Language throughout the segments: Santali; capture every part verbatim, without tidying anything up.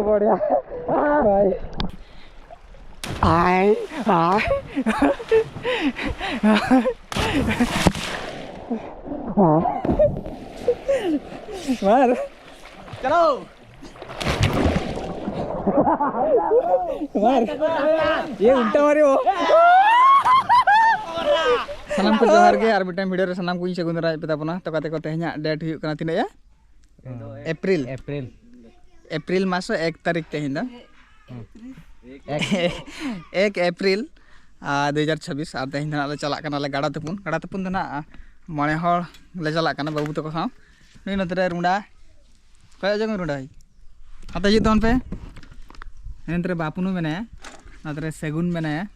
बढ़िया भाई। आए, आए। मार। चलो। मार। ये उल्टा मारे वो। ᱥᱟᱱᱟᱢ ᱠᱚ ᱡᱚᱦᱟᱨ ᱜᱮ, ᱟᱨ ᱢᱤᱫᱴᱟᱝ video ᱨᱮ ᱥᱟᱱᱟᱢ ᱠᱚᱧ ᱥᱟᱹᱜᱩᱱ ᱫᱟᱨᱟᱢ ᱯᱮ ᱛᱟᱵᱚᱱᱟ᱾ ᱛᱚ ᱜᱟᱛᱮ ᱠᱚ, ᱛᱮᱦᱮᱧᱟᱜ date ᱦᱩᱭᱩᱜ ᱠᱟᱱᱟ ᱛᱤᱱᱟᱹᱜ ᱭᱟ? ᱮᱯᱨᱤᱞ᱾ ᱮᱯᱨᱤᱞ᱾ ᱮᱯᱨᱤᱞ ᱢᱟᱥ ᱮᱠ ᱛᱟᱹᱨᱤᱠᱷ ᱛᱮᱦᱮᱧ ᱫᱚ᱾ ᱮᱠ᱾ ᱮᱠ ᱮᱯᱨᱤᱞ, ᱟᱨ ᱫᱩ ᱦᱟᱡᱟᱨ ᱪᱷᱟᱵᱵᱤᱥ᱾ ᱟᱨ ᱛᱮᱦᱮᱧ ᱫᱚ ᱱᱟᱜ ᱞᱮ ᱪᱟᱞᱟᱜ ᱠᱟᱱᱟᱞᱮ ᱜᱟᱰᱟ ᱛᱩᱯᱩᱱ᱾ ᱜᱟᱰᱟ ᱛᱩᱯᱩᱱ ᱫᱚ ᱱᱟᱜ ᱢᱚᱬᱮ ᱦᱚᱲ ᱞᱮ ᱪᱟᱞᱟᱜ ᱠᱟᱱᱟ ᱵᱟᱹᱵᱩ ᱛᱟᱠᱚ ᱥᱟᱶ᱾ ᱱᱩᱭ ᱱᱚᱛᱮ ᱨᱮ ᱨᱩᱸᱰᱟ, ᱠᱚᱭᱚᱜ ᱡᱚᱝ ᱨᱩᱸᱰᱟᱹᱭ᱾ ᱦᱟᱛᱮ ᱦᱤᱡᱩᱜ ᱛᱟᱵᱚᱱ ᱯᱮ᱾ ᱮᱱᱛᱮ ᱨᱮ ᱵᱟᱯᱱᱩ ᱢᱮᱱᱟᱭᱟ, ᱱᱚᱛᱮ ᱨᱮ ᱥᱮᱜᱩᱱ ᱢᱮᱱᱟᱭᱟ,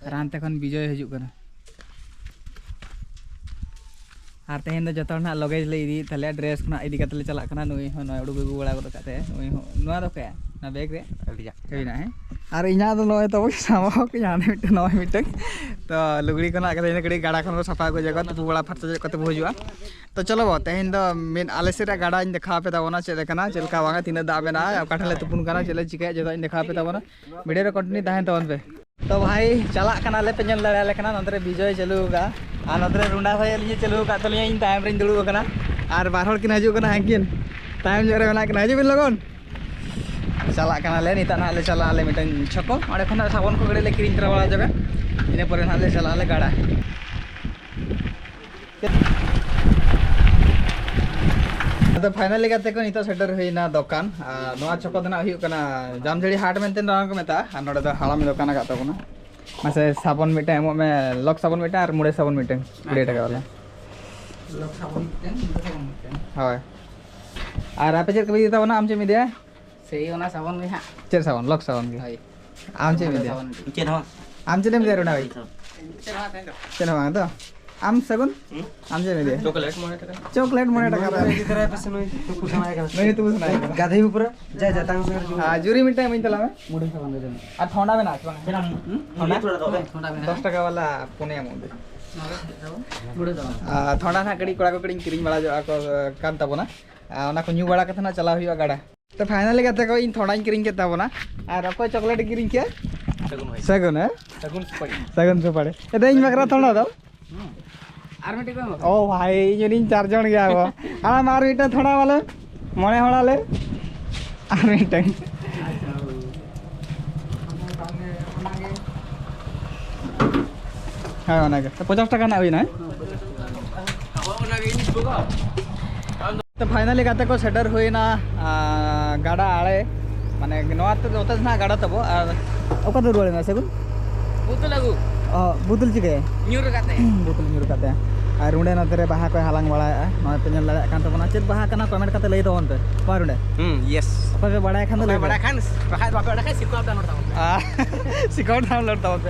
ᱟᱨ ᱦᱟᱱᱛᱮ ᱠᱷᱚᱱ ᱵᱤᱡᱚᱭ ᱦᱤᱡᱩᱜ ᱠᱟᱱᱟ᱾ ᱟᱨ ᱛᱮᱦᱮᱧ ᱫᱚ ᱡᱚᱛᱚ ᱦᱚᱲ ᱱᱟᱜ luggage ᱞᱮ ᱤᱫᱤᱭᱮᱫ ᱛᱟᱞᱮᱭᱟ, dress ᱠᱷᱚᱱᱟᱜ ᱤᱫᱤ ᱠᱟᱛᱮ ᱞᱮ ᱪᱟᱞᱟᱜ ᱠᱟᱱᱟ᱾ ᱱᱩᱭ ᱦᱚᱸ ᱱᱚᱜᱼᱚᱭ ᱩᱰᱩᱠ ᱟᱹᱜᱩ ᱵᱟᱲᱟ ᱜᱚᱫ ᱠᱟᱜ ᱛᱟᱭᱟ᱾ ᱱᱩᱭ ᱦᱚᱸ, ᱱᱚᱣᱟ ᱫᱚ ᱚᱠᱚᱭᱟᱜ? ᱱᱚᱣᱟ bag ᱨᱮ? ᱟᱹᱰᱤᱭᱟᱜ᱾ ᱟᱹᱵᱤᱱᱟᱜ, ᱦᱮᱸ? ᱟᱨ ᱤᱧᱟᱹᱜ ᱫᱚ ᱱᱚᱜᱼᱚᱭ ᱛᱟᱵᱚ ᱥᱟᱢᱟᱣ ᱠᱚ ᱧᱟᱢ ᱢᱤᱫᱴᱮᱱ, ᱱᱚᱜᱼᱚᱭ ᱢᱤᱫᱴᱮᱱ᱾ ᱛᱚ ᱞᱩᱜᱽᱲᱤ ᱠᱷᱚᱱᱟᱜ ᱠᱟᱛᱮ ᱤᱱᱟᱹ ᱠᱟᱹᱴᱤᱡ ᱜᱟᱰᱟ ᱠᱷᱚᱱ ᱵᱚ ᱥᱟᱯᱷᱟ ᱟᱹᱜᱩ ᱡᱚᱜᱟ, ᱛᱩᱯᱩ ᱵᱟᱲᱟ ᱯᱷᱟᱨᱪᱟ ᱡᱚᱜ ᱠᱟᱛᱮ ᱵᱚ ᱦᱤᱡᱩᱜᱼᱟ᱾ ᱛᱚ ᱪᱚᱞᱚ ᱵᱚ, ᱛᱮᱦᱮᱧ ᱫᱚ ᱢᱤᱫ ᱟᱞᱮ ᱥᱮᱫ ᱨᱮᱭᱟᱜ ᱜᱟᱰᱟᱧ ᱫᱮᱠᱷᱟᱣ ᱟᱯᱮ ᱛᱟᱵᱚᱱᱟ, ᱪᱮᱫ ᱞᱮᱠᱟᱱᱟ, ᱪᱮᱫ ᱞᱮᱠᱟ ᱵᱟᱝᱟ, ᱛᱤᱱᱟᱹᱜ ᱫᱟᱜ ᱢᱮᱱᱟᱜᱼᱟ, ᱚᱠᱟ ᱴᱷᱮᱱ ᱞᱮ ᱛᱩᱯᱩᱱ ᱠᱟᱱᱟ, ᱪᱮᱫ ᱞᱮ ᱪᱤᱠᱟᱹᱭᱟ, ᱡᱚᱛᱚᱧ ᱫᱮᱠᱷᱟᱣ ᱟᱯᱮ ᱛᱟᱵᱚᱱᱟ᱾ Video ᱨᱮ continue ᱛᱟᱦᱮᱱ ᱛᱟᱵᱚᱱ ᱯᱮ᱾ ᱛᱚ ᱵᱷᱟᱭ, ᱪᱟᱞᱟᱜ ᱠᱟᱱᱟᱞᱮ ᱯᱮ ᱧᱮᱞ ᱫᱟᱲᱮᱭᱟᱞᱮ ᱠᱟᱱᱟ, ᱱᱚᱛᱮ ᱨᱮ ᱵᱤᱡᱚᱭ ᱪᱟᱹᱞᱩ ᱟᱠᱟᱫᱼᱟ ᱟᱨ ᱱᱚᱛᱮ ᱨᱮ ᱨᱩᱸᱰᱟ ᱵᱷᱟᱭ ᱟᱹᱞᱤᱧ ᱮ ᱪᱟᱹᱞᱩ ᱟᱠᱟᱫ ᱛᱟᱹᱞᱤᱧᱟ, ᱤᱧ ᱛᱟᱭᱚᱢ ᱨᱤᱧ ᱫᱩᱲᱩᱵ ᱟᱠᱟᱱᱟ᱾ ᱟᱨ ᱵᱟᱨ ᱦᱚᱲ ᱠᱤᱱ ᱦᱤᱡᱩᱜ ᱠᱟᱱᱟ, ᱦᱟᱹᱱᱠᱤᱱ ᱛᱟᱭᱚᱢ ᱧᱚᱜ ᱨᱮ ᱢᱮᱱᱟᱜ ᱠᱤᱱᱟ, ᱦᱤᱡᱩᱜ ᱵᱤᱱ ᱞᱚᱜᱚᱱ᱾ ᱪᱟᱞᱟᱜ ᱠᱟᱱᱟᱞᱮ, ᱱᱤᱛᱚᱜ ᱱᱟᱦᱟᱜ ᱞᱮ ᱪᱟᱞᱟᱜ ᱟᱞᱮ ᱢᱤᱫᱴᱟᱝ ᱪᱷᱚᱠᱚ, ᱚᱸᱰᱮ ᱠᱷᱚᱱᱟᱜ ᱥᱟᱵᱚᱱ ᱠᱚ ᱠᱟᱹᱴᱤᱡ ᱞᱮ ᱠᱤᱨᱤᱧ ᱛᱚᱨᱟ ᱵᱟᱲᱟ ᱧᱚᱜᱟ, ᱤᱱᱟᱹ ᱯᱚᱨᱮ ᱱᱟᱦᱟᱜ ᱞᱮ ᱪᱟᱞᱟᱜ ᱟᱞᱮ ᱜᱟᱰᱟ᱾ ᱟᱫᱚ finally ᱜᱟᱛᱮ ᱠᱚ, ᱱᱤᱛᱚᱜ ᱥᱮᱴᱮᱨ ᱦᱩᱭᱱᱟ ᱫᱚᱠᱟᱱ᱾ ᱟᱨ ᱱᱚᱣᱟ ᱪᱷᱚᱠᱚ ᱫᱚ ᱱᱟᱜ ᱦᱩᱭᱩᱜ ᱠᱟᱱᱟ ᱡᱟᱢᱡᱷᱟᱹᱲᱤ ᱦᱟᱴ ᱢᱮᱱᱛᱮ ᱱᱚᱣᱟ ᱠᱚ ᱢᱮᱛᱟᱜᱼᱟ᱾ ᱟᱨ ᱱᱚᱰᱮ ᱫᱚ ᱦᱟᱲᱟᱢ ᱫᱚᱠᱟᱱ ᱟᱠᱟᱫ ᱛᱟᱵᱚᱱᱟ᱾ ᱢᱟᱥᱮ ᱥᱟᱵᱚᱱ ᱢᱤᱫᱴᱟᱝ ᱮᱢᱚᱜ ᱢᱮ, ᱞᱚᱠ ᱥᱟᱵᱚᱱ ᱢᱤᱫᱴᱟᱝ ᱟᱨ ᱢᱩᱲᱮ ᱥᱟᱵᱚᱱ ᱢᱤᱫᱴᱟᱝ, ᱠᱩᱲᱤ ᱴᱟᱠᱟ ᱵᱟᱞᱟ᱾ ᱞᱚᱠ ᱥᱟᱵᱚᱱ ᱢᱤᱫᱴᱟᱝ, ᱢᱩᱲᱮ ᱥᱟᱵᱚᱱ ᱢᱤᱫᱴᱟᱝ᱾ ᱦᱳᱭ᱾ ᱟᱨ ᱟᱯᱮ ᱪᱮᱫ ᱠᱚᱯᱮ ᱤᱫᱤ ᱛᱟᱵᱚᱱᱟ? ᱟᱢ ᱪᱮᱫ ᱮᱢ ᱤᱫᱤᱭᱟ? ᱥᱮᱭ ᱚᱱᱟ ᱥᱟᱵᱚᱱ ᱜᱮ ᱦᱟᱸᱜ᱾ ᱪᱮᱫ ᱥᱟᱵᱚᱱ? ᱞᱚᱠᱥ ᱥᱟᱵᱚᱱ ᱜᱮ᱾ ᱦᱳᱭ᱾ ᱟᱢ ᱪᱮᱫ ᱮᱢ ᱤᱫᱤᱭᱟ? ᱥᱟᱵᱚᱱ ᱜᱮ᱾ ᱪᱮᱫ ᱦᱚᱸ᱾ ᱟᱢ ᱪᱮᱫ ᱮᱢ ᱤᱫᱤᱭᱟ ᱨᱩᱱᱟ ᱵᱷᱟᱭ? ᱪᱮᱫ ᱦᱚᱸ ᱵᱟᱝ᱾ ᱪᱮᱫ ᱦᱚᱸ ᱵᱟᱝ ᱛᱚ? ᱟᱢ ᱥᱟᱹᱜᱩᱱ? ᱦᱩᱸ? ᱟᱢ ᱪᱮᱫ ᱮᱢ ᱤᱫᱤᱭᱟ? ᱪᱚᱠᱞᱮᱴ ᱢᱚᱬᱮ ᱴᱟᱠᱟ᱾ ᱪᱚᱠᱞᱮᱴ ᱢᱚᱬᱮ ᱴᱟᱠᱟ ᱵᱟᱝ? ᱤᱫᱤ ᱛᱚᱨᱟᱭ ᱯᱮ ᱥᱮ ᱱᱩᱭ ᱛᱩᱯᱩ ᱥᱟᱱᱟᱭᱮ ᱠᱟᱱᱟ᱾ ᱱᱩᱭ ᱛᱩᱯᱩ ᱥᱟᱱᱟᱭᱮ ᱠᱟᱱᱟ᱾ ᱜᱟᱫᱷᱮ ᱯᱩᱨᱟᱹ᱾ ᱡᱟ, ᱡᱟ, ᱛᱟᱝ ᱥᱟᱨ ᱡᱩ᱾ ᱟᱨ ᱡᱩᱨᱤ ᱢᱤᱫᱴᱟᱝ ᱤᱢᱟᱹᱧ ᱛᱟᱞᱟᱝ ᱢᱮ᱾ ᱢᱩᱰᱷᱟᱹ ᱥᱟᱵᱚᱱ ᱫᱚ ᱡᱚᱢ᱾ ᱟᱨ ᱛᱷᱚᱱᱰᱟ ᱢᱮᱱᱟᱜᱼᱟ ᱥᱮ ᱵᱟᱝ? ᱦᱩᱸ? ᱛᱷᱚᱱᱰᱟ? ᱛᱷᱚᱱᱰᱟ ᱢᱮᱱᱟᱜᱼᱟ᱾ ᱫᱚᱥ ᱴᱟᱠᱟ ᱵᱟᱞᱟ ᱯᱩᱱᱭᱟ ᱮᱢᱚᱜ ᱢᱮ᱾ ᱢᱩᱰᱷᱟᱹ ᱥᱟᱵᱚᱱ᱾ ᱟᱨ ᱛᱷᱚᱱᱰᱟ ᱱᱟᱜ ᱠᱟᱹᱴᱤᱡ ᱠᱚᱲᱟ ᱠᱚ ᱠᱟᱹᱴᱤᱡ ᱠᱤᱨᱤᱧ ᱵᱟᱲᱟ ᱡᱚᱜᱼᱟ ᱠᱚ ᱠᱟᱱ ᱛᱟᱵᱚᱱᱟ᱾ ᱟᱨ ᱚᱱᱟ ᱠᱚ ᱧᱩ ᱵᱟᱲᱟ ᱠᱟᱛᱮ ᱱᱟᱜ ᱪᱟᱞᱟᱣ ᱦᱩᱭᱩᱜᱼᱟ ᱜᱟᱰᱟ᱾ ᱛᱚ finally ᱜᱟᱛᱮ ᱠᱚ, ᱤᱧ ᱛᱷᱚᱲᱟᱧ ᱠᱤᱨᱤᱧ ᱠᱮᱫ ᱛᱟᱵᱚᱱᱟ᱾ ᱟᱨ ᱚᱠᱚᱭ ᱪᱚᱠᱞᱮᱴ ᱮ ᱠᱤᱨᱤᱧ ᱠᱮᱫ? ᱥᱟᱹᱜᱩᱱ ᱵᱷᱟᱭ᱾ ᱥᱟᱹᱜᱩᱱ, ᱦᱮᱸ? ᱥᱟᱹᱜᱩᱱ ᱥᱩᱯᱟᱹᱲᱤ᱾ ᱥᱟᱹᱜᱩᱱ ᱥᱩᱯᱟᱹᱲᱤ᱾ ᱮ ᱫᱮ, ᱤᱧ ᱵᱟᱠᱷᱨᱟ ᱛᱷᱚᱲᱟ ᱫᱚ᱾ ᱟᱨ ᱢᱤᱫᱴᱤᱡ ᱠᱚ ᱮᱢ ᱠᱟᱫᱟ᱾ ᱳ ᱵᱷᱟᱭ, ᱤᱧ ᱨᱮᱱ ᱪᱟᱨ ᱡᱚᱱ ᱜᱮᱭᱟ ᱠᱚ᱾ ᱟᱢ ᱟᱨ ᱢᱤᱫᱴᱟᱝ ᱛᱷᱚᱲᱟ ᱵᱚᱞᱮ, ᱢᱚᱬᱮ ᱦᱚᱲ ᱟᱞᱮ᱾ ᱟᱨ ᱢᱤᱫᱴᱟᱝ᱾ ᱦᱮᱸ, ᱚᱱᱟᱜᱮ᱾ ᱛᱚ, ᱯᱚᱪᱟᱥ ᱴᱟᱠᱟ ᱨᱮᱱᱟᱜ ᱦᱩᱭᱱᱟ, ᱦᱮᱸ? ᱛᱚ, finally ᱜᱟᱛᱮ ᱠᱚ ᱥᱮᱴᱮᱨ ᱦᱩᱭᱱᱟ, ᱟᱸ, ᱜᱟᱰᱟ ᱟᱲᱮ᱾ ᱢᱟᱱᱮ, ᱱᱚᱣᱟ ᱛᱮ ᱱᱚᱛᱮ ᱫᱚ ᱱᱟᱦᱟᱜ ᱜᱟᱰᱟ ᱛᱟᱵᱚ᱾ ᱟᱨ ᱚᱠᱟ ᱛᱮ ᱨᱩᱣᱟᱹᱲ ᱮᱱᱟ ᱥᱮᱜᱩᱱ? ᱵᱩᱛᱩᱞ ᱟᱹᱜᱩ᱾ ᱚ, ᱵᱩᱛᱩᱞ ᱪᱤᱠᱟᱹ? ᱧᱩᱨ ᱠᱟᱛᱮ᱾ ᱵᱩᱛᱩᱞ ᱧᱩᱨ ᱠᱟᱛᱮ᱾ ᱟᱨ ᱚᱸᱰᱮ ᱱᱚᱛᱮ ᱨᱮ ᱵᱟᱦᱟ ᱠᱚᱭ ᱦᱟᱞᱟᱝ ᱵᱟᱲᱟᱭᱮᱫᱼᱟ᱾ ᱱᱚᱜᱼᱚᱭ ᱯᱮ ᱧᱮᱞ ᱫᱟᱲᱮᱭᱟᱜ ᱠᱟᱱ ᱛᱟᱵᱚᱱᱟ᱾ ᱪᱮᱫ ᱵᱟᱦᱟ ᱠᱟᱱᱟ? Comment ᱠᱟᱛᱮ ᱞᱟᱹᱭ ᱛᱟᱵᱚᱱ ᱯᱮ᱾ ᱵᱟᱝ ᱚᱸᱰᱮ? ᱦᱩᱸ, yes᱾ ᱚᱠᱚᱭ ᱯᱮ ᱵᱟᱲᱟᱭ ᱠᱷᱟᱱ ᱫᱚ ᱞᱟᱹᱭ ᱯᱮ᱾ ᱵᱟᱲᱟᱭ ᱠᱷᱟᱱ, ᱵᱟᱠᱷᱟᱡ ᱵᱟᱯᱮ ᱵᱟᱲᱟᱭ ᱠᱷᱟᱱ, ᱥᱤᱠᱚᱞ download ᱛᱟᱵᱚᱱ ᱯᱮ᱾ ᱟᱨ ᱥᱤᱠᱚᱞ download ᱛᱟᱵᱚᱱ ᱯᱮ᱾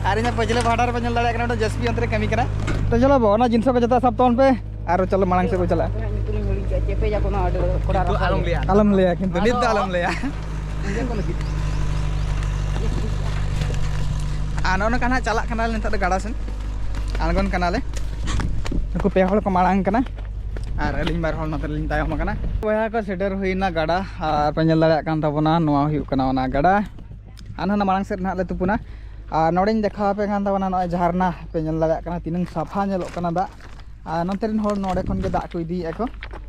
ᱟᱨ ᱤᱧᱟᱹᱜ ᱯᱟᱹᱪᱷᱞᱟᱹ ᱯᱟᱦᱴᱟ ᱨᱮᱯᱮ ᱧᱮᱞ ᱫᱟᱲᱮᱭᱟᱜ ᱠᱟᱱᱟ, ᱚᱸᱰᱮ ᱡᱮᱥᱯᱤ ᱚᱱᱛᱮ ᱨᱮ ᱠᱟᱹᱢᱤ ᱠᱟᱱᱟ᱾ ᱛᱚ ᱪᱚᱞᱚ ᱵᱚ, ᱚᱱᱟ ᱡᱤᱱᱤᱥ ᱠᱚ ᱡᱚᱛᱚ ᱥᱟᱵ ᱛᱟᱵᱚᱱ ᱯᱮ᱾ ᱟᱨ ᱪᱚᱞᱚ ᱢᱟᱲᱟᱝ ᱥᱮᱫ ᱵᱚ ᱪᱟᱞᱟᱜᱼᱟ᱾ ᱧᱩᱛᱩᱢ ᱤᱧ ᱦᱤᱲᱤᱧ ᱠᱮᱫᱼᱟ, ᱪᱮᱫ ᱯᱮ ᱡᱟᱠᱚ ᱱᱚᱣᱟ ᱟᱹᱰᱤ ᱠᱚᱲᱟ ᱠᱤᱱᱛᱩ ᱨᱟᱥᱟ ᱟᱞᱚᱢ ᱜᱮ᱾ ᱞᱟᱹᱭᱟ᱾ ᱟᱞᱚᱢ ᱞᱟᱹᱭᱟ, ᱠᱤᱱᱛᱩ ᱱᱤᱛ ᱫᱚ ᱟᱫᱚ ᱟᱞᱚᱢ ᱞᱟᱹᱭᱟ᱾ ᱤᱭᱟᱹ ᱠᱚ ᱞᱟᱹᱜᱤᱫ᱾ ᱟᱨ ᱱᱚᱜᱼᱚ ᱱᱚᱝᱠᱟ ᱱᱟᱦᱟᱜ ᱪᱟᱞᱟᱜ ᱠᱟᱱᱟᱞᱮ ᱱᱤᱛᱚᱜ ᱫᱚ ᱜᱟᱰᱟ ᱥᱮᱱ᱾ ᱟᱬᱜᱚᱱ ᱠᱟᱱᱟᱞᱮ᱾ ᱱᱩᱠᱩ ᱯᱮ ᱦᱚᱲ ᱠᱚ ᱢᱟᱲᱟᱝ ᱠᱟᱱᱟ᱾ ᱟᱨ ᱟᱹᱞᱤᱧ ᱵᱟᱨ ᱦᱚᱲ ᱱᱚᱛᱮ ᱨᱮᱞᱤᱧ ᱛᱟᱭᱚᱢ ᱟᱠᱟᱱᱟ᱾ ᱵᱚᱭᱦᱟ ᱠᱚ ᱥᱮᱴᱮᱨ ᱦᱩᱭᱱᱟ ᱜᱟᱰᱟ᱾ ᱟᱨ ᱯᱮ ᱧᱮᱞ ᱫᱟᱲᱮᱭᱟᱜ ᱠᱟᱱ ᱛᱟᱵᱚᱱᱟ, ᱱᱚᱣᱟ ᱦᱩᱭᱩᱜ ᱠᱟᱱᱟ ᱚᱱᱟ ᱜᱟᱰᱟ᱾ ᱟᱨ ᱦᱟᱱᱟ ᱢᱟᱲᱟᱝ ᱥᱮᱫ ᱱᱟᱦᱟᱜ ᱞᱮ ᱛᱩᱯᱩᱱᱟ᱾ ᱟᱨ ᱱᱚᱰᱮᱧ ᱫᱮᱠᱷᱟᱣ ᱟᱯᱮ ᱠᱟᱱ ᱛᱟᱵᱚᱱᱟ, ᱱᱚᱜᱼᱚᱭ ᱡᱷᱟᱨᱱᱟ ᱯᱮ ᱧᱮᱞ ᱫᱟᱲᱮᱭᱟᱜ ᱠᱟᱱᱟ, ᱛᱤᱱᱟᱹᱝ ᱥᱟᱯᱷᱟ ᱧᱮᱞᱚᱜ ᱠᱟᱱᱟ ᱫᱟᱜ᱾ ᱟᱨ ᱱᱚᱛᱮ ᱨᱮᱱ ᱦᱚᱲ ᱱᱚᱰᱮ ᱠᱷᱚᱱ ᱜᱮ ᱫᱟᱜ ᱠᱚ ᱤᱫᱤᱭᱮᱫᱼᱟ ᱠᱚ,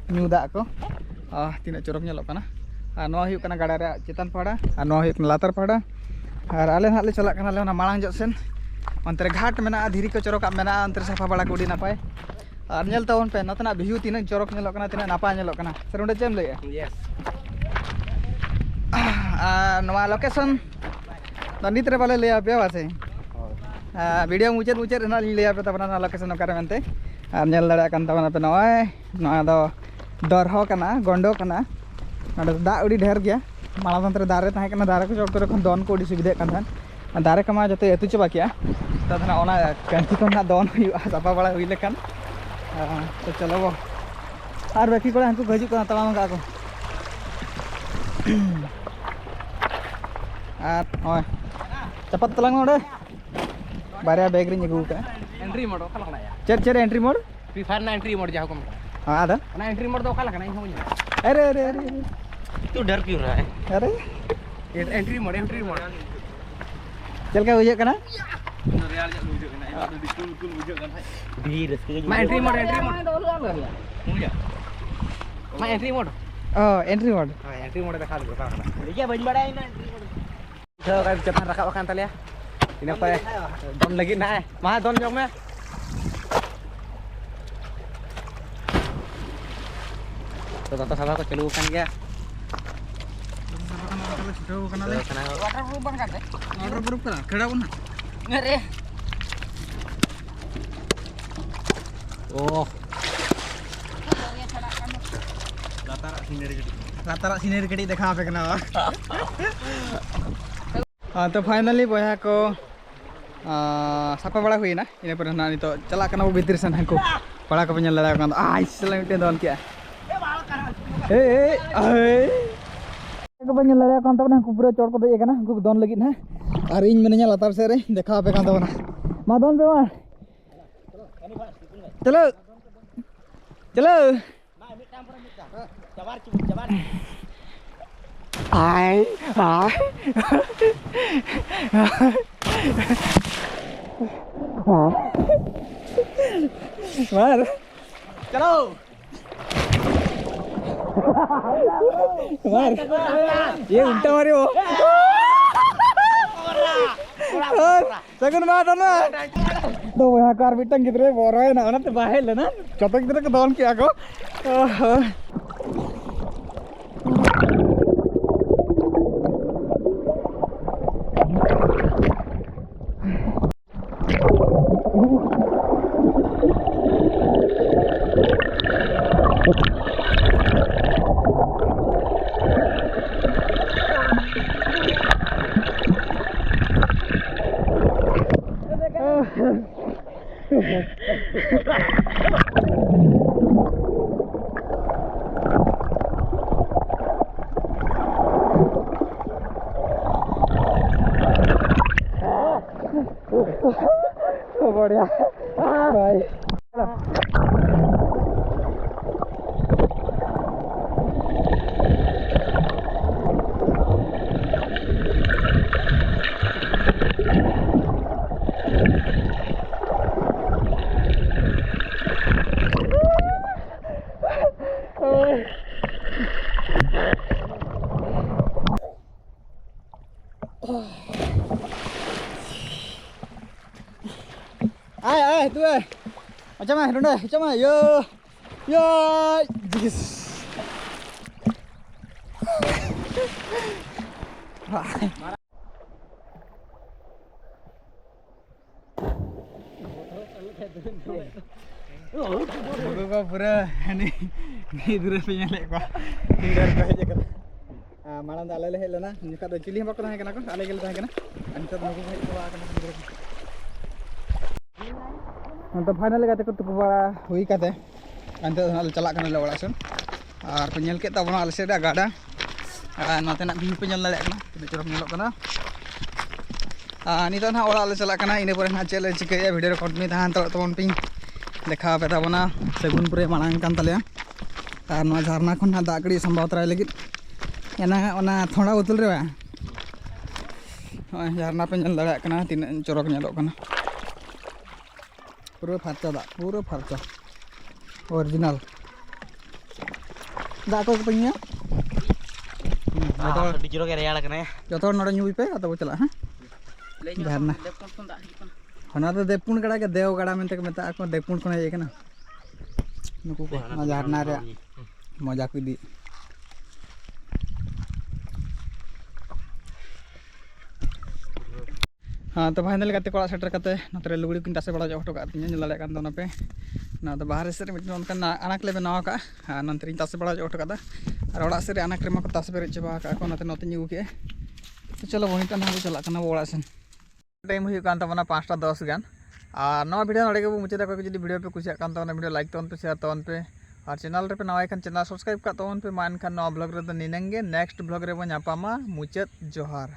ᱧᱩ ᱫᱟᱜ ᱠᱚ᱾ ᱟᱨ ᱛᱤᱱᱟᱹᱜ ᱪᱚᱨᱚᱠ ᱧᱮᱞᱚᱜ ᱠᱟᱱᱟ᱾ ᱟᱨ ᱱᱚᱣᱟ ᱦᱩᱭᱩᱜ ᱠᱟᱱᱟ ᱜᱟᱰᱟ ᱨᱮᱭᱟᱜ ᱪᱮᱛᱟᱱ ᱯᱟᱦᱴᱟ, ᱟᱨ ᱱᱚᱣᱟ ᱦᱩᱭᱩᱜ ᱠᱟᱱᱟ ᱞᱟᱛᱟᱨ ᱯᱟᱦᱴᱟ᱾ ᱟᱨ ᱟᱞᱮ ᱱᱟᱦᱟᱜ ᱞᱮ ᱪᱟᱞᱟᱜ ᱠᱟᱱᱟᱞᱮ ᱚᱱᱟ ᱢᱟᱲᱟᱝ ᱧᱚᱜ ᱥᱮᱱ᱾ ᱚᱱᱛᱮ ᱨᱮ ᱜᱷᱟᱴ ᱢᱮᱱᱟᱜᱼᱟ, ᱫᱷᱤᱨᱤ ᱠᱚ ᱪᱚᱨᱚᱠᱟᱜ ᱢᱮᱱᱟᱜᱼᱟ, ᱚᱱᱛᱮ ᱨᱮ ᱥᱟᱯᱷᱟ ᱵᱟᱲᱟ ᱠᱚ ᱟᱹᱰᱤ ᱱᱟᱯᱟᱭ᱾ ᱟᱨ ᱧᱮᱞ ᱛᱟᱵᱚᱱ ᱯᱮ ᱱᱚᱛᱮᱱᱟᱜ view ᱛᱤᱱᱟᱹᱜ ᱪᱚᱨᱚᱠ ᱧᱮᱞᱚᱜ ᱠᱟᱱᱟ, ᱛᱤᱱᱟᱹᱜ ᱱᱟᱯᱟᱭ ᱧᱮᱞᱚᱜ ᱠᱟᱱᱟ᱾ ᱥᱮᱨ, ᱚᱸᱰᱮ ᱪᱮᱫ ᱮᱢ ᱞᱟᱹᱭᱮᱜᱼᱟ? Yes᱾ ᱟᱨ ᱱᱚᱣᱟ location ᱫᱚ ᱱᱤᱛ ᱨᱮ ᱵᱟᱞᱮ ᱞᱟᱹᱭ ᱟᱯᱮᱭᱟ ᱵᱟᱥᱮ? ᱦᱳᱭ᱾ ᱟᱨ video ᱢᱩᱪᱟᱹᱫ ᱢᱩᱪᱟᱹᱫ ᱨᱮ ᱱᱟᱜ ᱞᱤᱧ ᱞᱟᱹᱭ ᱟᱯᱮ ᱛᱟᱵᱚᱱᱟ ᱱᱚᱣᱟ location ᱚᱠᱟᱨᱮ ᱢᱮᱱᱛᱮ᱾ ᱟᱨ ᱧᱮᱞ ᱫᱟᱲᱮᱭᱟᱜ ᱠᱟᱱ ᱛᱟᱵᱚᱱᱟ ᱯᱮ ᱱᱚᱜᱼᱚᱭ, ᱱᱚᱣᱟ ᱫᱚ ᱫᱚᱨᱦᱚ ᱠᱟᱱᱟ, ᱜᱚᱸᱰᱚ ᱠᱟᱱᱟ᱾ ᱱᱚᱰᱮ ᱫᱚ ᱫᱟᱜ ᱟᱹᱰᱤ ᱰᱷᱮᱨ ᱜᱮᱭᱟ᱾ ᱢᱟᱲᱟᱝ ᱫᱚ ᱱᱚᱛᱮ ᱨᱮ ᱫᱟᱨᱮ ᱛᱟᱦᱮᱸ ᱠᱟᱱᱟ, ᱫᱟᱨᱮ ᱠᱚ ᱪᱚᱴ ᱠᱚᱨᱮ ᱠᱷᱚᱱ ᱫᱚᱱ ᱠᱚ ᱟᱹᱰᱤ ᱥᱩᱵᱤᱫᱷᱟᱜ ᱠᱟᱱ ᱛᱟᱦᱮᱸᱫ᱾ ᱟᱨ ᱫᱟᱨᱮ ᱠᱚᱢᱟ ᱡᱚᱛᱚ ᱟᱹᱛᱩ ᱪᱟᱵᱟ ᱠᱮᱜᱼᱟ᱾ ᱱᱮᱛᱟᱨ ᱫᱚ ᱱᱟᱜ ᱚᱱᱟ ᱠᱟᱹᱱᱛᱤ ᱠᱷᱚᱱ ᱱᱟᱜ ᱫᱚᱱ ᱦᱩᱭᱩᱜᱼᱟ, ᱥᱟᱯᱷᱟ ᱵᱟᱲᱟ ᱦᱩᱭ ᱞᱮᱠᱷᱟᱱ᱾ ᱟᱨ, ᱛᱚ ᱪᱚᱞᱚ ᱵᱚ᱾ ᱟᱨ ᱵᱟᱹᱠᱤ ᱠᱚᱲᱟ ᱦᱟᱱᱠᱩ ᱠᱚ ᱦᱤᱡᱩᱜ ᱠᱟᱱᱟ, ᱛᱟᱲᱟᱢ ᱠᱟᱜᱼᱟ ᱠᱚ᱾ ᱟᱨ ᱱᱚᱜᱼᱚᱭ ᱪᱟᱯᱟᱫ ᱛᱟᱞᱟᱝ ᱢᱮ ᱚᱸᱰᱮ᱾ ᱵᱟᱨᱭᱟ ᱵᱮᱜᱽ ᱨᱤᱧ ᱟᱹᱜᱩ ᱠᱟᱜᱼᱟ᱾ ᱮᱱᱴᱨᱤ ᱢᱳᱰ ᱚᱠᱟ ᱞᱮᱠᱟᱱᱟᱜ ᱭᱟ? ᱪᱮᱫ, ᱪᱮᱫ ᱮᱱᱴᱨᱤ ᱢᱳᱰ? ᱯᱷᱨᱤ ᱯᱷᱟᱭᱟᱨ ᱨᱮᱱᱟᱜ ᱮᱱᱴᱨᱤ ᱢᱳᱰ ᱡᱟᱦᱟᱸ ᱠᱚ ᱢᱮᱛᱟᱜᱼᱟ᱾ ᱦᱮᱸ, ᱟᱫᱚ? ᱚᱱᱟ ᱮᱱᱴᱨᱤ ᱢᱳᱰ ᱫᱚ ᱚᱠᱟ ᱞᱮᱠᱟᱱᱟᱜ? ᱤᱧ ᱦᱚᱸ ᱵᱟᱹᱧ ᱵᱟᱲᱟᱭᱟ᱾ ᱟᱨᱮ, ᱟᱨᱮ, ᱟᱨᱮ, ᱟᱨᱮ᱾ ᱛᱩ ᱰᱟᱨ ᱠᱤᱭᱩ ᱨᱟᱦᱟ ᱦᱮ? ᱟᱨᱮ? Entry mode, entry mode. ᱪᱮᱫ ᱞᱮᱠᱟ ᱵᱩᱡᱷᱟᱹᱜ ᱠᱟᱱᱟ? ᱨᱮᱭᱟᱲ ᱧᱚᱜ ᱵᱩᱡᱷᱟᱹᱜ ᱠᱟᱱᱟ᱾ ᱤᱧ ᱫᱚ ᱟᱹᱰᱤ ᱠᱩᱞ, ᱠᱩᱞ ᱵᱩᱡᱷᱟᱹᱜ ᱠᱟᱱ ᱛᱟᱦᱮᱸᱫ᱾ ᱟᱹᱰᱤ ᱨᱟᱹᱥᱠᱟᱹ ᱜᱮ ᱢᱟ, ᱮᱱᱴᱨᱤ ᱢᱳᱰ, ᱮᱱᱴᱨᱤ ᱢᱳᱰ᱾ ᱵᱩᱡᱷᱟᱹᱜᱼᱟ᱾ ᱢᱟ, ᱮᱱᱴᱨᱤ ᱢᱳᱰ᱾ ᱚ, ᱮᱱᱴᱨᱤ ᱢᱳᱰ᱾ ᱦᱳᱭ, ᱮᱱᱴᱨᱤ ᱢᱳᱰ ᱫᱮᱠᱷᱟᱣ ᱫᱚ ᱫᱚᱨᱠᱟᱨ ᱠᱟᱱᱟ᱾ ᱴᱷᱤᱠ ᱜᱮᱭᱟ, ᱵᱟᱹᱧ ᱵᱟᱲᱟᱭᱟ ᱤᱧ ᱫᱚ ᱮᱱᱴᱨᱤ ᱢᱳᱰ᱾ ᱵᱩᱡᱷᱟᱹᱣ ᱠᱟᱜ ᱪᱮᱛᱟᱱ ᱨᱟᱠᱟᱵ ᱟᱠᱟᱱ ᱛᱟᱞᱮᱭᱟ᱾ ᱤᱱᱟᱹ ᱯᱚᱨᱮ ᱫᱚᱱ ᱞᱟᱹᱜᱤᱫ ᱱᱟᱦᱟᱜ᱾ ᱢᱟ, ᱫᱚᱱ ᱡᱚᱝ ᱢᱮ᱾ ᱛᱚ, ᱫᱟᱸᱛᱟ ᱥᱟᱵᱟ ᱠᱚ ᱪᱟᱹᱞᱩ ᱟᱠᱟᱱ ᱜᱮᱭᱟ᱾ ᱪᱷᱩᱴᱟᱹᱣ ᱠᱟᱱᱟᱞᱮ᱾ ᱪᱷᱩᱴᱟᱹᱣ ᱠᱟᱱᱟ ᱠᱚ᱾ ᱣᱟᱴᱟᱨ ᱯᱨᱩᱯᱷ ᱵᱟᱝ ᱠᱟᱱ ᱛᱮ? ᱣᱟᱴᱟᱨ ᱯᱨᱩᱯᱷ ᱠᱟᱱᱟ, ᱠᱷᱮᱲᱟᱣ ᱵᱚᱱ ᱦᱟᱸᱜ᱾ ᱟᱨᱮ᱾ ᱳᱦ᱾ ᱞᱟᱛᱟᱨᱟᱜ ᱥᱤᱱᱟᱨᱤ ᱠᱟᱹᱴᱤᱡ᱾ ᱞᱟᱛᱟᱨᱟᱜ ᱥᱤᱱᱟᱨᱤ ᱠᱟᱹᱴᱤᱡ ᱫᱮᱠᱷᱟᱣ ᱟᱯᱮ ᱠᱟᱱᱟ᱾ ᱟᱨ ᱛᱚ, finally ᱵᱚᱭᱦᱟ ᱠᱚ, ᱟᱨ ᱥᱟᱯᱷᱟ ᱵᱟᱲᱟ ᱦᱩᱭᱱᱟ᱾ ᱤᱱᱟᱹ ᱯᱚᱨᱮ ᱱᱟᱜ ᱱᱤᱛᱚᱜ ᱪᱟᱞᱟᱜ ᱠᱟᱱᱟ ᱵᱚ ᱵᱷᱤᱛᱨᱤ ᱥᱮᱱ᱾ ᱦᱟᱹᱱᱠᱩ ᱠᱚᱲᱟ ᱠᱚᱯᱮ ᱧᱮᱞ ᱫᱟᱲᱮᱭᱟᱠᱚ ᱠᱟᱱ ᱫᱚ, ᱟᱭ ᱥᱟᱞᱟ ᱢᱤᱫᱴᱮᱱ ᱫᱚᱱ ᱠᱮᱜᱼᱟ᱾ ᱮᱭ, ᱮᱭ, ᱮᱭ᱾ ᱠᱚᱯᱮ ᱧᱮᱞ ᱫᱟᱲᱮᱭᱟᱠᱚ ᱠᱟᱱ ᱛᱟᱵᱚᱱᱟ, ᱦᱟᱹᱱᱠᱩ ᱯᱩᱨᱟᱹ ᱪᱚᱴ ᱠᱚ ᱫᱮᱡ ᱟᱠᱟᱱᱟ, ᱩᱱᱠᱩ ᱠᱚ ᱫᱚᱱ ᱞᱟᱹᱜᱤᱫ ᱦᱟᱸᱜ᱾ ᱟᱨ ᱤᱧ ᱢᱤᱱᱟᱹᱧᱟ ᱞᱟᱛᱟᱨ ᱥᱮᱫ ᱨᱮ, ᱫᱮᱠᱷᱟᱣ ᱟᱯᱮ ᱠᱟᱱ ᱛᱟᱵᱚᱱᱟ᱾ ᱢᱟ ᱫᱚᱱ ᱯᱮ ᱢᱟ᱾ ᱪᱚᱞᱚ, ᱪᱚᱞᱚ᱾ ᱟᱭ, ᱟᱭ᱾ ᱢᱟᱨ᱾ ᱪᱟᱞᱟᱣ᱾ ᱢᱟᱨ᱾ ᱤᱭᱟᱹ ᱩᱞᱴᱟ ᱢᱟᱨᱤ ᱦᱳ᱾ ᱥᱟᱹᱜᱩᱱ ᱢᱟ ᱛᱟᱦᱞᱮ᱾ ᱫᱚ ᱵᱚᱭᱦᱟ ᱠᱚ ᱟᱨ ᱢᱤᱫᱴᱟᱝ ᱜᱤᱫᱽᱨᱟᱹᱭ ᱵᱚᱨᱚᱭᱮᱱᱟ, ᱚᱱᱟᱛᱮ ᱵᱟᱭ ᱦᱮᱡ ᱞᱮᱱᱟ᱾ ᱡᱚᱛᱚ ᱜᱤᱫᱽᱨᱟᱹ ᱠᱚ ᱫᱚᱱ ᱠᱮᱜᱼᱟ ᱠᱚ᱾ ᱚᱦᱚ᱾ Bye. Ai, ai, tu ai. Macam mana? Ronda, macam mana? Yo. Yo. Yes. ᱱᱩᱠᱩ ᱠᱚ ᱯᱩᱨᱟᱹ ᱦᱟᱹᱱᱤ ᱜᱤᱫᱽᱨᱟᱹ ᱯᱮ ᱧᱮᱞᱮᱫ ᱠᱚᱣᱟ, ᱰᱷᱮᱨ ᱠᱚ ᱦᱮᱡ ᱟᱠᱟᱱᱟ᱾ ᱟᱨ ᱢᱟᱲᱟᱝ ᱫᱚ ᱟᱞᱮ ᱞᱮ ᱦᱮᱡ ᱞᱮᱱᱟ, ᱩᱱ ᱡᱚᱠᱷᱟᱜ ᱫᱚ ᱪᱤᱞᱤ ᱦᱚᱸ ᱵᱟᱠᱚ ᱛᱟᱦᱮᱸ ᱠᱟᱱᱟ ᱠᱚ, ᱟᱞᱮ ᱜᱮᱞᱮ ᱛᱟᱦᱮᱸ ᱠᱟᱱᱟ᱾ ᱟᱨ ᱱᱤᱛᱚᱜ ᱫᱚ ᱱᱩᱠᱩ ᱠᱚ ᱦᱮᱡ ᱪᱟᱵᱟ ᱟᱠᱟᱱᱟ ᱜᱤᱫᱽᱨᱟᱹ ᱠᱚ᱾ ᱱᱚᱛᱮ ᱯᱷᱟᱭᱱᱟᱞ ᱜᱟᱛᱮ ᱠᱚ ᱛᱩᱯᱩ ᱵᱟᱲᱟ ᱦᱩᱭ ᱠᱟᱛᱮ, ᱟᱨ ᱱᱤᱛᱚᱜ ᱫᱚ ᱱᱟᱦᱟᱜ ᱞᱮ ᱪᱟᱞᱟᱜ ᱠᱟᱱᱟ ᱞᱮ ᱚᱲᱟᱜ ᱥᱮᱱ᱾ ᱟᱨ ᱯᱮ ᱧᱮᱞ ᱠᱮᱫ ᱛᱟᱵᱚᱱᱟ ᱟᱞᱮ ᱥᱮᱫ ᱨᱮᱭᱟᱜ ᱜᱟᱰᱟ, ᱟᱨ ᱱᱚᱛᱮᱱᱟᱜ ᱵᱷᱤᱭᱩ ᱯᱮ ᱧᱮᱞ ᱫᱟᱲᱮᱭᱟᱜ ᱠᱟᱱᱟ, ᱛᱤᱱᱟᱹᱜ ᱪᱚᱨᱚᱠ ᱧᱮᱞᱚᱜ ᱠᱟᱱᱟ᱾ ᱟᱨ ᱱᱤᱛᱚᱜ ᱱᱟᱦᱟᱜ ᱚᱲᱟᱜ ᱞᱮ ᱪᱟᱞᱟᱜ ᱠᱟᱱᱟ, ᱤᱱᱟᱹ ᱯᱚᱨᱮ ᱱᱟᱦᱟᱜ ᱪᱮᱫ ᱞᱮ ᱪᱤᱠᱟᱹᱭᱟ, ᱵᱷᱤᱰᱤᱭᱳ ᱨᱮ ᱠᱚᱱᱴᱤᱱᱤᱭᱩ ᱛᱟᱦᱮᱱ ᱦᱟᱛᱟᱲᱚᱜ ᱛᱟᱵᱚᱱ ᱯᱮ᱾ ᱫᱮᱠᱷᱟᱣ ᱟᱯᱮ ᱛᱟᱵᱚᱱᱟ, ᱥᱟᱹᱜᱩᱱ ᱯᱩᱨᱟᱹᱭ ᱢᱟᱲᱟᱝ ᱠᱟᱱ ᱛᱟᱞᱮᱭᱟ᱾ ᱟᱨ ᱱᱚᱣᱟ ᱡᱷᱟᱨᱱᱟ ᱠᱷᱚᱱ ᱱᱟᱦᱟᱜ ᱫᱟᱜ ᱠᱟᱹᱴᱤᱡ ᱥᱟᱢᱵᱟᱣ ᱛᱚᱨᱟᱭ ᱞᱟᱹᱜᱤᱫ ᱮᱱᱟ ᱚᱱᱟ ᱛᱷᱚᱲᱟ ᱵᱳᱛᱚᱞ ᱨᱮ᱾ ᱱᱚᱜᱼᱚᱭ ᱡᱷᱟᱨᱱᱟ ᱯᱮ ᱧᱮᱞ ᱫᱟᱲᱮᱭᱟᱜ ᱠᱟᱱᱟ, ᱛᱤᱱᱟᱹᱜ ᱪᱚᱨᱚᱠ ᱧᱮᱞᱚᱜ ᱠᱟᱱᱟ᱾ ᱯᱩᱨᱟᱹ ᱯᱷᱟᱨᱪᱟ ᱫᱟᱜ, ᱯᱩᱨᱟᱹ ᱯᱷᱟᱨᱪᱟ, ᱚᱨᱤᱡᱤᱱᱟᱞ ᱫᱟᱜ᱾ ᱚᱠᱚᱭ ᱠᱚᱯᱮ ᱧᱩᱭᱟ? ᱦᱩᱸ, ᱡᱚᱛᱚ ᱦᱚᱲ, ᱟᱹᱰᱤ ᱡᱳᱨ ᱜᱮ ᱨᱮᱭᱟᱲ ᱠᱟᱱᱟ᱾ ᱡᱚᱛᱚ ᱦᱚᱲ ᱱᱚᱰᱮ ᱧᱩᱭ ᱯᱮ, ᱟᱫᱚ ᱵᱚ ᱪᱟᱞᱟᱜᱼᱟ, ᱦᱮᱸ? ᱞᱟᱹᱭ ᱧᱚᱜ ᱡᱷᱟᱨᱱᱟ᱾ ᱫᱮᱵᱽᱠᱩᱸᱰ ᱠᱷᱚᱱ ᱫᱟᱜ ᱦᱤᱡᱩᱜ ᱠᱟᱱᱟ᱾ ᱚᱱᱟ ᱫᱚ ᱫᱮᱵᱽᱠᱩᱸᱰ ᱜᱟᱰᱟ ᱜᱮ, ᱫᱮᱣ ᱜᱟᱰᱟ ᱢᱮᱱᱛᱮ ᱠᱚ ᱢᱮᱛᱟᱜᱼᱟ ᱠᱚ, ᱫᱮᱵᱽᱠᱩᱸᱰ ᱠᱷᱚᱱ ᱦᱮᱡ ᱟᱠᱟᱱᱟ᱾ ᱱᱩᱠᱩ ᱠᱚ, ᱚᱱᱟ ᱡᱷᱟᱨᱱᱟ ᱨᱮᱭᱟᱜ ᱢᱚᱡᱟ ᱠᱚ ᱤᱫᱤᱭᱮᱫ᱾ ᱦᱮᱸ, ᱛᱚ ᱯᱷᱟᱭᱱᱟᱞ ᱜᱟᱛᱮ ᱠᱚ ᱚᱲᱟᱜ ᱥᱮᱴᱮᱨ ᱠᱟᱛᱮ ᱱᱚᱛᱮ ᱨᱮ ᱞᱩᱜᱽᱲᱤ ᱠᱚᱧ ᱛᱟᱥᱮ ᱵᱟᱲᱟ ᱦᱚᱪᱚ ᱠᱟᱜ ᱛᱤᱧᱟᱹ, ᱧᱮᱞ ᱫᱟᱲᱮᱭᱟᱜ ᱠᱟᱱ ᱛᱟᱵᱚᱱᱟ ᱯᱮ᱾ ᱱᱚᱣᱟ ᱫᱚ ᱵᱟᱦᱨᱮ ᱥᱮᱫ ᱨᱮ ᱢᱤᱫᱴᱮᱱ ᱚᱱᱠᱟᱱ ᱟᱲᱟᱠ ᱞᱮ ᱵᱮᱱᱟᱣ ᱟᱠᱟᱫᱼᱟ, ᱟᱨ ᱱᱚᱛᱮ ᱨᱤᱧ ᱛᱟᱥᱮ ᱵᱟᱲᱟ ᱦᱚᱪᱚ ᱠᱟᱫᱟ᱾ ᱟᱨ ᱚᱲᱟᱜ ᱥᱮᱫ ᱨᱮ ᱟᱲᱟᱠ ᱨᱮᱢᱟ ᱠᱚ ᱛᱟᱥᱮ ᱯᱮᱨᱮᱡ ᱪᱟᱵᱟ ᱟᱠᱟᱫ ᱠᱚ, ᱚᱱᱟᱛᱮ ᱱᱚᱛᱮᱧ ᱟᱹᱜᱩ ᱠᱮᱫᱼᱟ᱾ ᱛᱚ ᱪᱚᱞᱚ ᱵᱚᱱ, ᱱᱤᱛᱚᱜ ᱱᱟᱦᱟᱜ ᱵᱚᱱ ᱪᱟᱞᱟᱜ ᱠᱟᱱᱟ ᱟᱵᱚ ᱚᱲᱟᱜ ᱥᱮᱱ᱾ ᱴᱟᱭᱤᱢ ᱦᱩᱭᱩᱜ ᱠᱟᱱ ᱛᱟᱵᱚᱱᱟ ᱯᱟᱸᱪᱴᱟ ᱫᱚᱥ ᱜᱟᱱ᱾ ᱟᱨ ᱱᱚᱣᱟ ᱵᱷᱤᱰᱤᱭᱳ ᱱᱚᱰᱮ ᱜᱮᱵᱚᱱ ᱢᱩᱪᱟᱹᱫᱟ᱾ ᱚᱠᱚᱭ ᱠᱚ ᱡᱩᱫᱤ ᱵᱷᱤᱰᱤᱭᱳ ᱯᱮ ᱠᱩᱥᱤᱭᱟᱜ ᱠᱟᱱ ᱛᱟᱵᱚᱱᱟ, ᱵᱷᱤᱰᱤᱭᱳ ᱞᱟᱭᱤᱠ ᱛᱟᱵᱚᱱ ᱯᱮ, ᱥᱮᱭᱟᱨ ᱛᱟᱵᱚᱱ ᱯᱮ᱾ ᱟᱨ ᱪᱮᱱᱮᱞ ᱨᱮᱯᱮ ᱱᱟᱣᱟ ᱠᱷᱟᱱ ᱪᱮᱱᱮᱞ ᱥᱟᱵᱥᱠᱨᱟᱭᱤᱵ ᱠᱟᱜ ᱛᱟᱵᱚᱱ ᱯᱮ᱾ ᱢᱟ ᱮᱱᱠᱷᱟᱱ ᱱᱚᱣᱟ ᱵᱞᱚᱜ ᱨᱮᱫᱚ ᱱᱤᱱᱟᱹᱝ ᱜᱮ, ᱱᱮᱠᱥᱴ ᱵᱞᱚᱜ ᱨᱮᱵᱚᱱ ᱧᱟᱯᱟᱢᱟ᱾ ᱢᱩᱪᱟᱹᱫ ᱡᱚᱦᱟᱨ᱾